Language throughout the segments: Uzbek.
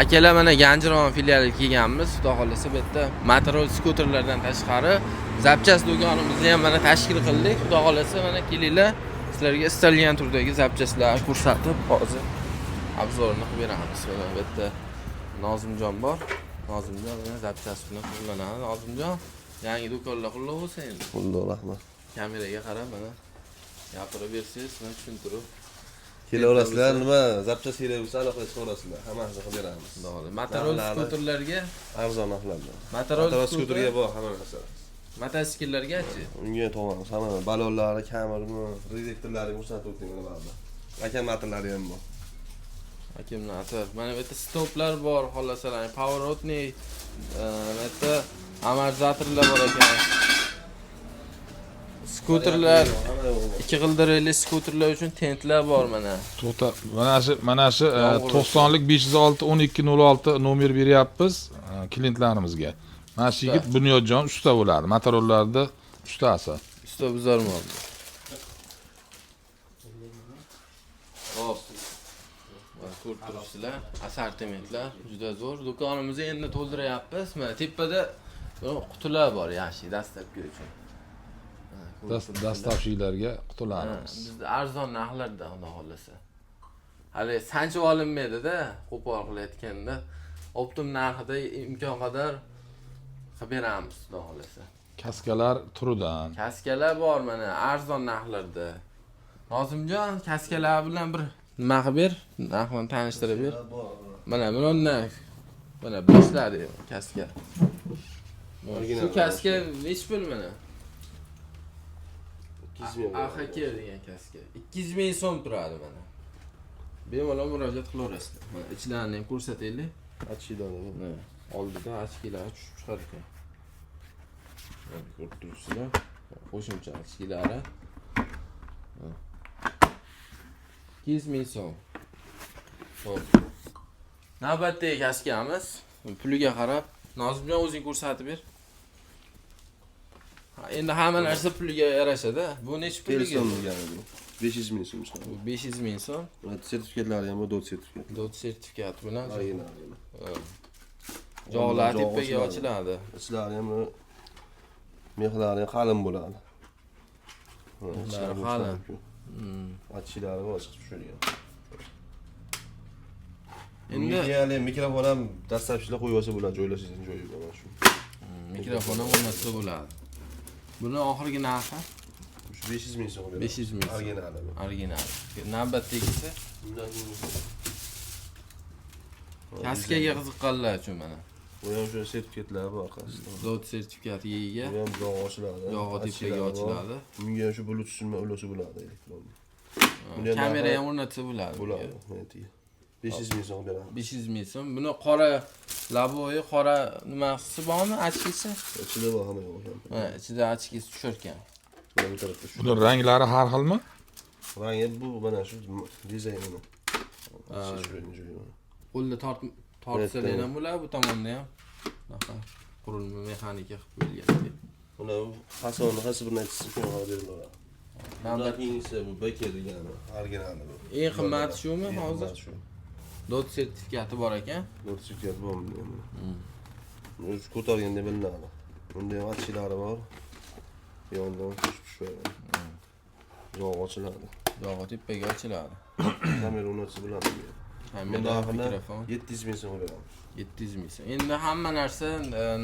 Akalar, mana Ganjiron filialiga kelganmiz. Xudo xohlasa, bu yerda motorol skuterlardan tashqari запчасть do'konimizni ham mana tashkil qildik. Xudo xohlasa, mana kelinglar, sizlarga istalgan turdagi запчасть larni ko'rsatib, hozir обзор ini qilib beramiz. Mana bu yerda Nozimjon bor. Nozimjon bilan запчасть bilan shug'ullanadi. Nozimjon, yangi do'konlar qutlug' bo'lsin endi. Qulluq, rahmat. Kameraga qarab mana gapirib bersangiz, mana tushuntirib. Kelaverasizlar, nima запчасть kerak bo'lsa, aloqa chiqaverasizlar. Hammasini qilib beramiz. Xudo xohlasa. Motorol Narxlari skuterlarga arzon narxlarda. Motorol Motorol skuter skuterga bor hamma narsa. Mototsikllargachi? Unga to'g'rimiz, hamma balonlari, kamermi, redaktorlari ko'rsatib o'tdik mana bu yerda. Akkumulyatorlari ham bor. Akkumulyator. Mana bu yerda stoplar bor, xohlasalar, поворотный, bu yerda amortizatorlar bor ekan. Skuterlar, Hamma yo'q bor. Ikki g'ildirakli skuterlar uchun tentlar bor mana. To'xta, mana shu Yomg'ir. 90lik 506 12 06 nomer beryapmiz klientlarimizga. Mana shu yigit Bunyodjon usta bo'ladi, motorollarda ustasi. Usta buzarmon. Hop. Mana ko'rib turibsizlar, assortimentlar juda zo'r. Do'konimizni endi to'ldiryapmiz. Mana tepada bu qutilar bor, yaxshi dastlabki uchun. Mana ko'rib turibsizlar. Доставщик larga Ha, qutilarimiz. Bizda arzon narxlarda, xudo xohlasa. Hali sanchib olinmaydi-da, qo'pol qilayotganda оптом narxida imkon qadar qilib beramiz, xudo xohlasa. Kaskalar turidan. Kaskalar bor mana arzon narxlarda. Nozimjon, kaskalar bilan bir nima qilib ber, narxini tanishtirib ber. Bor. Mana bundan mana boshladi kaska. Original. Shu kaska nechi pul mana? 200 ming. AHK degan kaska. 200 ming so'm turadi mana. Bemalol murojaat qilaverasizlar. Mana ichlarini ham ko'rsataylik. Achchidan. Mana oldida очки lari tushib chiqar ekan. Mana ko'rib turibsizlar. Qo'shimcha очки lari. Mana. 200 ming so'm. Xo'p. Navbatdagi kaskamiz puliga qarab Nozimjon, o'zing ko'rsatib ber. Ha, endi hamma narsa puliga yarashadi. Bu nechi puliga? Kelson degani bu. 500 ming so'm chiqadi. Bu 500 ming so'm. Mana sertifikatlari ham bor, DOT sertifikat. DOT sertifikati bilan. Original. Ha. Jog'lar Jog'i tepaga ochiladi. ochiladi. Ichlari ham мех lari ham qalin bo'ladi. Ha, Mexlari ichlari qalin. bo'sh. Achchilari bor, chiqib tushadigan. Endi Endi mikrofon ham доставщик lar qo'yib olsa bo'ladi, joylashish joyi bor mana shu. Mikrofon ham o'rnatsa bo'ladi. Buni oxirgi narxi? Shu 500 ming so'm beradi. 500 ming so'm. Originali bu. Original. Navbatdagisi Bundan keyin kaskaga qiziqqanlar uchun mana. Bu ham shu sertifikatlari bor orqasida. DOT sertifikatiga ega. Bu ham jog'i ochiladi. Yog'i tepaga Achchilari bor. ochiladi. Bunga ham shu Bluetooth bilan ulasa bo'ladi elektron. Buni ham Kamera narxi ham o'rnatsa bo'ladi. bo'ladi. 500 ming so'm beramiz. 500 ming so'm. Buni qora лобовой, qora nimasi bormi? Очки si? Ichida bor, hamma yo'q ekan. Ha, ichida очки si tushar ekan. Mana bu tarafda shu. Buni ranglari har xilmi? Rangi bu mana shu dizaynini. Joyi mana. Qo'lda tortsalar Evet, ham bo'ladi, bu tomonda ham. Bunaqa qurilma mexanika qilib qo'yilgan. Mana bu fasonni qaysi birini aytsa qilib beriladi. Bundan Navbat keyingisi bu BK degani, originali bu. Eng qimmati shumi Eng hozir? qimmati shu. DOT sertifikati bor ekan. DOT sertifikat bor bunda ham. O'zi ko'targanda bilinadi. Bunda ham achchilari bor. Yondan tushib tushadi. Yog' ochiladi. Yog'i tepaga ochiladi. Kamera o'rnatsa bo'ladi. Kamera, Bunda narxini mikrofon. 700 ming so'm beramiz. 700 ming so'm. Endi hamma narsa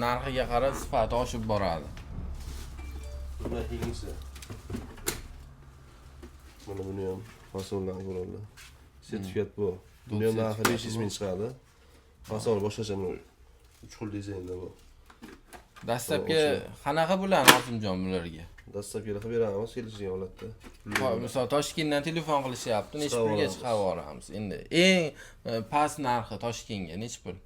narxiga qarab sifati oshib boradi. Bundan keyingisi. Mana buni ham fasonlarni ko'radilar. Sertifikat bor. Buni ham narxi sertifikati 500 ming chiqadi. Fason boshqacha, uch xil dizaynda bu. Dastlabki qanaqa bo'ladi, Nozimjon, bularga? Dastlabki qilib beramiz kelishgan holatda. Misol, Toshkentdan telefon qilishyapti, nechi Chiqarib pulga yuboramiz. chiqarib yuboramiz? Endi eng past narxi Toshkentga nechi pul?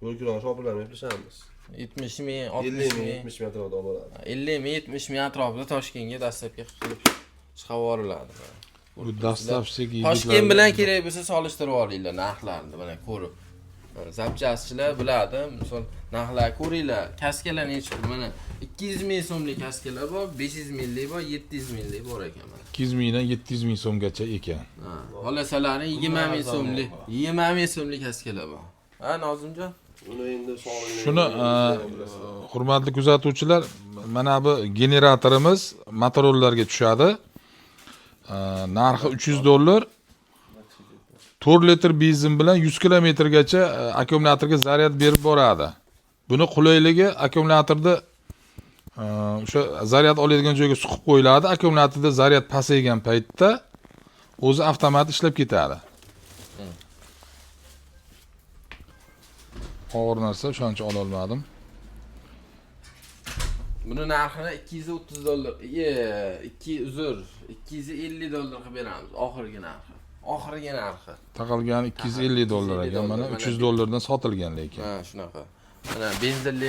Yo'l kironi shopirlarni gaplashamiz. 70 ming, 50 60 ming, ming, 70 ming atrofida olib boradi. 50 ming, 70 ming atrofida Toshkentga dastlabki qilib chiqarib yuboriladi. Bu доставщик Toshkent bilan kerak bo'lsa solishtirib olinglar narxlarni mana ko'rib. Mana запчасть chilar biladi, misol, narxlarni ko'ringlar. Kaskalar nechi pul? Mana 200 ming so'mlik kaskalar bor, 500 minglik bor, 700 minglik bor ekan mana. 200 mingdan 700 ming so'mgacha ekan. Ha, xohlasalaring 20 ming so'mlik, 20 ming so'mlik kaskalar bor. Ha, Nozimjon? Uni endi sonini Shuni hurmatli kuzatuvchilar, mana bu generatorimiz motorollarga tushadi. Narxi $300. 4 litr benzin bilan 100 kilometrgacha akkumulyatorga zaryad berib boradi. Buni qulayligi akkumulyatorda o'sha zaryad oladigan joyga suqib qo'yiladi. Akkumulyatorda zaryad pasaygan paytda o'zi avtomat ishlab ketadi. Og'ir narsa, o'shaning uchun ola olmadim. Buni narxini $230, 2 $250 qilib beramiz oxirgi narxi. Oxirgi narxi. Taqalgani $250 ekan, mana $300 dan sotilgan lekin. Ha, shunaqa. Mana benzinli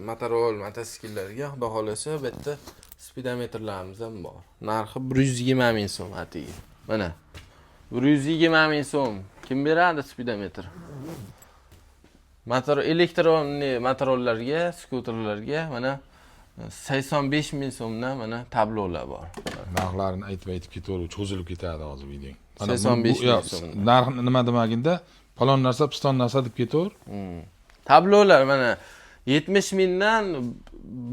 motorol, mototsikllarga xudo xolasa bu yerda spidometrlarimiz ham bor. Narxi 120 ming so'm atigi. Mana 120 ming so'm. Kim beradi spidometr? Motor elektronli motorollarga, skuterlarga mana 85 ming so'mdan mana tablolar bor. Narxlarini aytib aytib ketaverib cho'zilib ketadi hozir video. Mana 85 ming so'm. Narx nima demaginda falon narsa, piston narsa deb ketaver. Tablolar mana 70 mingdan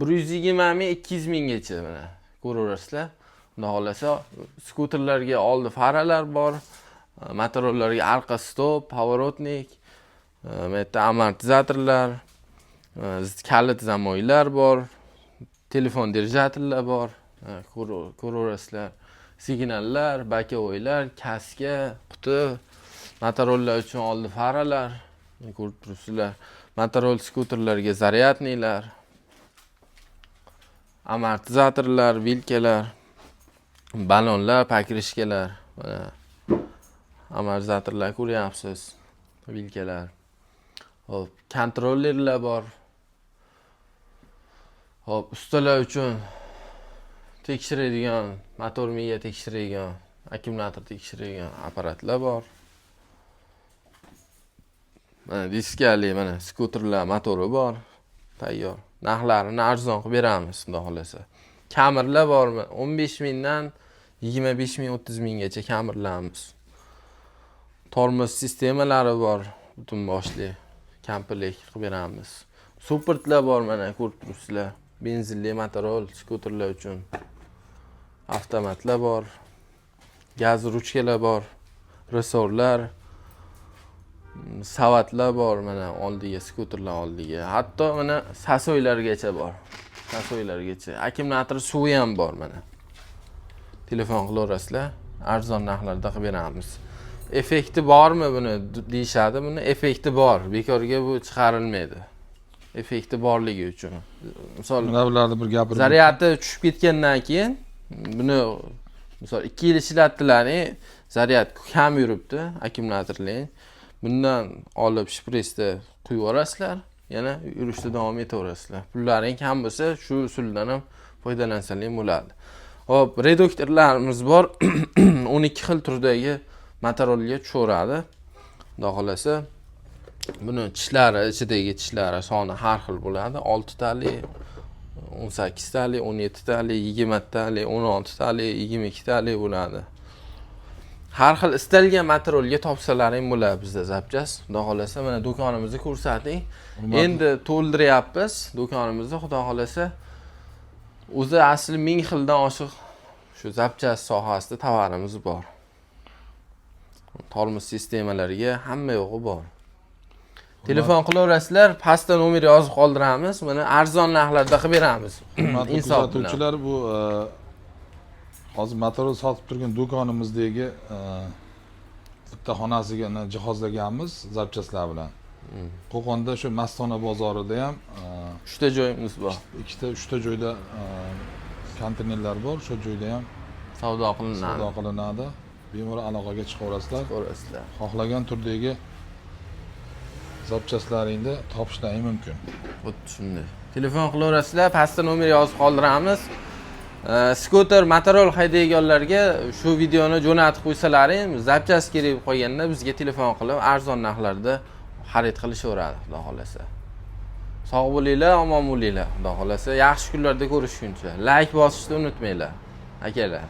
120 ming, 200 minggacha mana ko'raverasizlar. Xudo xolasa skuterlarga oldi faralar bor, motorollarga arqa stop, поворотник, bu yerda amortizatorlar, kalit zamoylar bor, telefon держательlar bor, ko'raverasizlar. Signallar, боковойlar, kaska, quti, motorollar uchun oldi faralar, ko'rib turibsizlar. Motorol skuterlarga zaryadnilar, amortizatorlar, vilkalar, ballonlar, покрышка lar, mana amortizatorlar ko'ryapsiz, vilkalar. Xo'p, kontrollerlar bor. Xo'p, ustalar uchun tekshiradigan, motor miya tekshiradigan, akkumulyator tekshiradigan apparatlar bor. Mana diskali mana skuterlar motori bor, tayyor. Narxlarini arzon qilib beramiz, xudo xolasa. Kamirlar bormi? 15 mingdan 25 ming, 30 minggacha kamirlarimiz. Tormoz sistemalari bor, butun boshli komplekt qilib beramiz. Suportlar bor, mana ko'rib turibsizlar. Benzinli motorol skuterlar uchun. Avtomatlar bor. Gaz ruchkalar bor, resorlar, savatlar bor mana oldiga, skuterlar oldiga. Hatto mana sasoylargacha bor. Sasoylargacha. Akkumulyator suvi ham bor mana. Telefon qilaverasizlar, arzon narxlarda qilib beramiz. Effekti bormi buni deyishadi. Buni effekti bor. Bekorga bu chiqarilmaydi. Effekti borligi uchun. Misol Mana bularni bir gapirib. Zaryadi tushib ketgandan keyin buni misol 2 yil ishlatdilar, zaryad kam yuribdi akkumulyatorli. Bundan olib shpritsda quyib yuborasizlar, yana yurishda davom etaverasizlar. Pullaring kam bo'lsa, shu usuldan ham foydalansangiz bo'ladi. Xo'p, reduktorlarimiz bor. 12 xil turdagi motorolga tushaveradi. Xudo xolasa buni tishlari, ichidagi tishlari soni har xil bo'ladi. 6 tali, 18 tali, 17 tali, 20 tali, 16 tali, 22 tali bo'ladi. Har xil istalgan motorolga topsalaring bo'ladi bizda запчасть. Xudo xolasa mana do'konimizni ko'rsating. Endi to'ldiryapmiz do'konimizni, xudo xolasa. O'zi asli 1000 xildan oshiq shu запчасть sohasida tovarimiz bor. Tormoz sistemalariga hamma yo'g'i bor. Telefon qilaverasizlar, pastda nomer yozib qoldiramiz. Mana arzon narxlarda qilib beramiz. Hurmatli Insof bilan. kuzatuvchilar, bu hozir motorol sotib turgan do'konimizdagi bitta xonasiga jihozlaganmiz запчасть lar bilan. Qo'qonda shu Mastona bozorida ham 3 ta joyimiz bor. Ikkita, uchta joyda konteynerlar bor, o'sha joyda ham Savdo qilinadi. Savdo qilinadi. Bemalol aloqaga chiqaverasizlar. Ko'rasizlar. Xohlagan turdagi запчасть laringni topishlaring mumkin. Xuddi shunday. Telefon qilaverasizlar, pastda nomer yozib qoldiramiz. Skuter, motorol haydaydiganlarga shu videoni jo'natib qo'ysalaring, запчасть kerak bo'lib qolganda bizga telefon qilib arzon narxlarda xarid qilishaveradi, xudo xolasa. Sog' bo'linglar, omon bo'linglar, xudo xolasa. Yaxshi kunlarda ko'rishguncha. Like bosishni unutmanglar, akalar.